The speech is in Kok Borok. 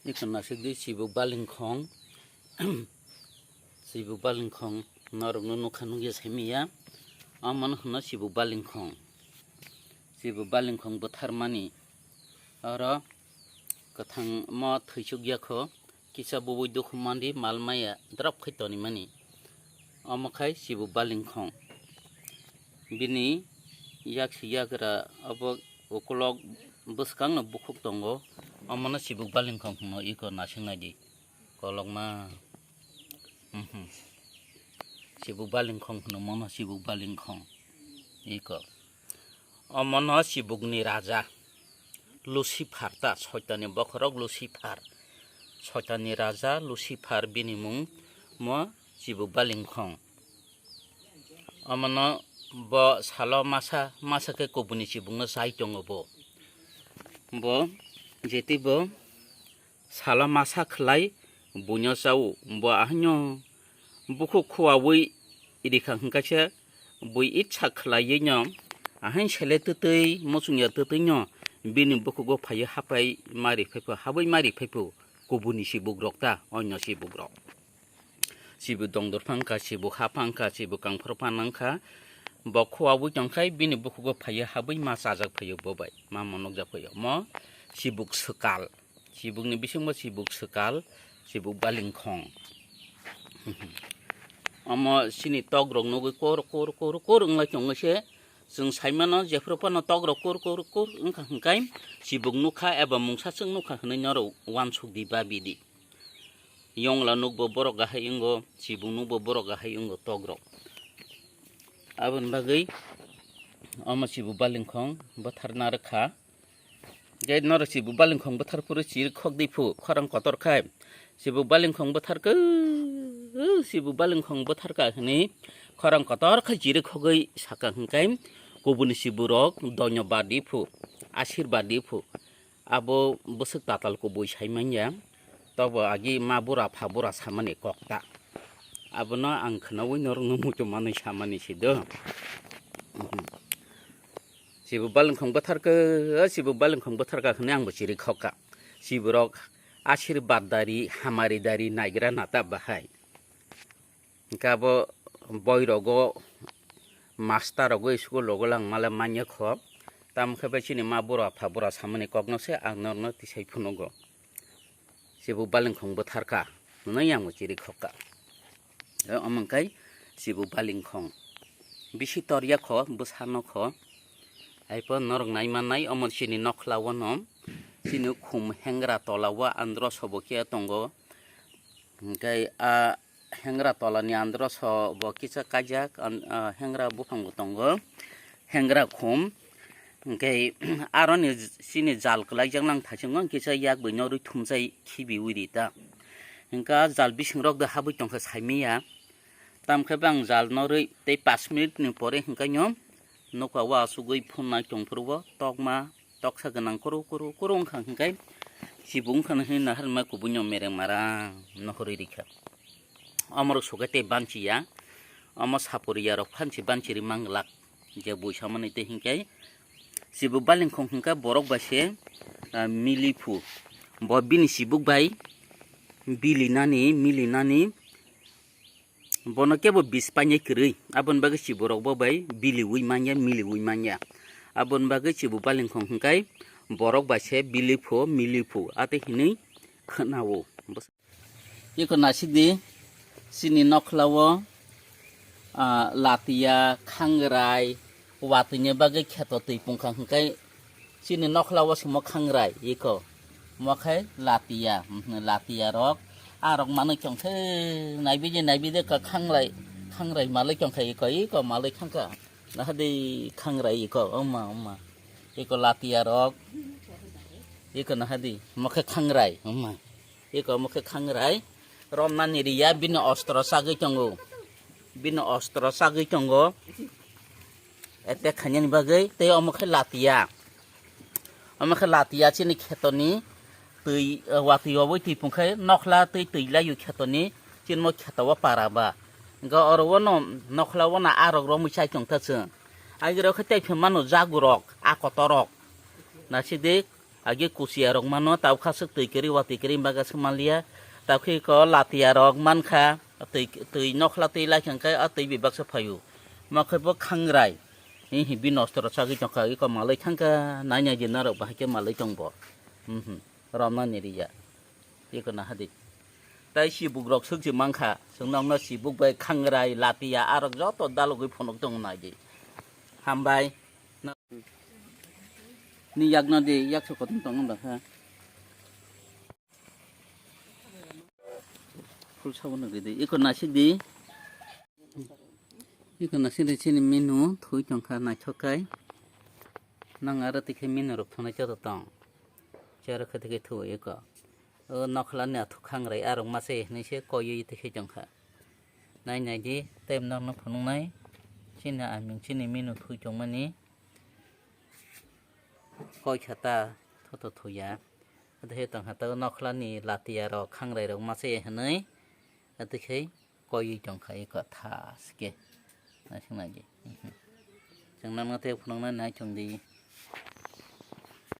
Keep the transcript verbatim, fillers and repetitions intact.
Iko nasikdi chibuk balingkhong. Chibuk balingkhong norokno nukha nukya saimanya. Omono hwno chibuk balingkhong. Chibuk balingkhong bwtharmani. Oro kwthangmo thwichukya kho. Kisa bubui dukhu mandi mal maya drop khai tonimani. Omo khai chibuk balingkhong. Bini yaksi yagra abo ukulok bwskangno bukhuk tongo. Omono chibuk balingkhong hwno iko naising naidi. Kolokma. Mhm. Chibuk balingkhong hwno mono chibuk balingkhong. Iko. Omono chibukni raja Lucifer ta, Soitanni bokhorok Lucifer. Soitanni raja Lucifer bini mung mo chibuk balingkhong. Omono bo salo masa, masa khe kubuni chibukno chai tongo bo. Bo jeti bo salo masa khlai buino chao. Bo ahaino bukhuk khuaui rikha hwnkhe se bui itsa khlaiwi no ahain sele twtwi muchungya twtwi no bini bukhugo phaiwi hapai mari phaiphuru, habwi mari phaiphuru kubuni chibuk rok ta, onyo chibuk rok. Chibuk dongdor phangkha, chibuk ha phangkha, chibuk kangphor phanangkha. Bo khuaui tongkhai bini bukhugo phaiwi habwi ma chajak phaio bo bai, ma monokjak phaio. Mo chibuk swkal. Chibukni bisingo chibuk swkal, chibuk balingkhong. Omo chini tokrok nugwi kor, kor, kor, kor wnglai tongo se. Chwng saimano jephuru phano tokrok kor, kor, kor wngkha hwnkhe chibuk nukha eba mungsa chwng nukha hwnwi norok uansukdi, babidi. Yongla nukbo borok gahai wngo, chibuk nukbo borok gahai wngo tokrok. Aboni bagwi omo chibuk balingkhong bwtharna rwkha. Khe norok chibuk balingkhong bwthar phuru chirikhok di phu, khorang kotor khai. Chibuk balingkhong bwthar khe, chibuk balingkhong bwthar kha hwnwi khorang kotor khai chirikhogwi saka hwnkhe kubuni chiburok donyobad di phu, ashirbad di phu. Abo bwswk tatal kubui sai manya. Tobo agi ma bura pha bura samani kok ta. Abono ang khwnaui norokno muitu manwi samani si do. Chibuk balingkhong bwtharkha, chibuk balingkhong bwtharkha hwnwi angbo chirikhokha. Chiburok ashirbad dari, hamari dari naigra nata bahai. Hwnkhe abo boirogo master rogo school rogo langmale manya kho. Tamo khe bai chini ma bura pha bura samani kokno se ang norokno tisai phunugo. Chibuk balingkhong bwtharkha hwnwi ang bo chirikhokha. Omo hwnkhe chibuk balingkhong bisi torya kho, bwsano kho. Haiphano norok nai mannai omo chini nokhla o no chini khum hengra tola o andro sobo khe tongo. Hwnkhe a hengra tolani andro so bo kisa kaijak, an-, ah, hengra buphang bo tongo, hengra khum. Hwnkhe aroni chini jal kwlaijak nang thaichungo, kisa yak bai norwi thumjai khibiwi ri ta. Hwnkhe ah jal bisingrok do habwi tongkha saimanya. Tamkhe bang jal norwi tei pash minute ni pore hwnkhe no nokha o asugwi phunai tongphuru bo tokma toksa gwnang kuru kuru kuru wngkha hwnkhe chibuk wngkha hwnwi naharma kubui no mereng mara nohorwi rikha. Omorok sokhe tei banchiya, omo saporiya rok phansi banchiri manglak je buisamani tei hwnkhe chibuk balingkhong hwnkhe borok bai se, ah, miliphu. Bo bini chibuk bai bilinani, milinani, bono kebo bis painai kwrwi, aboni bagwi chiborok bo bai biliwi manya, miliwi manya. Aboni bagwi chibuk balingkhong hwnkhe borok bai se biliphu, miliphu, atwi hinwi khwnao. Iko nasikdi, chini nokhla o, ah, latiya, khangrai, watwini bagwi kheto twi pungkha hwnkhe chini nokhla o se mo khangrai iko. Mo khe latiya, mhm, latiya rok. Ah rok manwi tongkhe naibidi naibidi kha khangrai, khangrai malwi tongkha iko, iko malwi thangkha. Nahadi khangrai iko, oma, oma. Iko latiya rok. Iko nahadi, mo khe khangrai, oma. Iko omo khe khangrai romnani riya, bini ostro chagwi tongo, bini ostro chagwi tongo. Attack khainani bagwi tei omo khe latiya, omo khe latiya chini khetoni twi, watwi obwi twi pungkhe nokhla twi twi laio khetoni, chini mo kheto o para ba. Hwnkhe oro o no nokhla o no arok romwi chai tongtha chwng. Agirok khe tei phimano jagurok, a kotorok. Naisidi Agi kusiya rok mano, tabuk khaswk twi kwrwi, watwi kwrwi bagwi swk manliya. Tabuk khe iko latiya rok mankha, twi, twi nokhla twi lai kha hwnkhe a twi bebak se phaio. Omo khe bo khangrai. Hihi bi nosto rok chagwi tongkha, iko malwi thangkha, nai nai di norok bahai khe malwi tongbo. Mhm. Romnani riya. Iko nahadi. Tai sibuk rok swk se mankha, chwng nokno sibuk bai khangrai, latiya, arok joto dalogwi phunuk tongo nai di. Hambai. Ni yakno di, yak se kothom tongo ba kha. Phul sabo nugwi di. Iko nasik di. Iko nasik di chini menu thwi tongkha naithok khai. Nang aro tikhe menu rok thunai joto tong. Chero khe tikhe thu iko. O nokhlani athuk khangrai arok mase hinwi se koiwi tikhe tongkha. Nai nai di, tei nokno phunuknai. Chini aming chini menu thwi tongmani. Koi kha ta, thoto thuya. Ado he tong kha ta nokhlani latiya rok, khangrai rok mase hinwi. Ado khe koiwi tong kha eko tha ske. Naising nai di. Chwng nang tei phunuknai nai chwng di.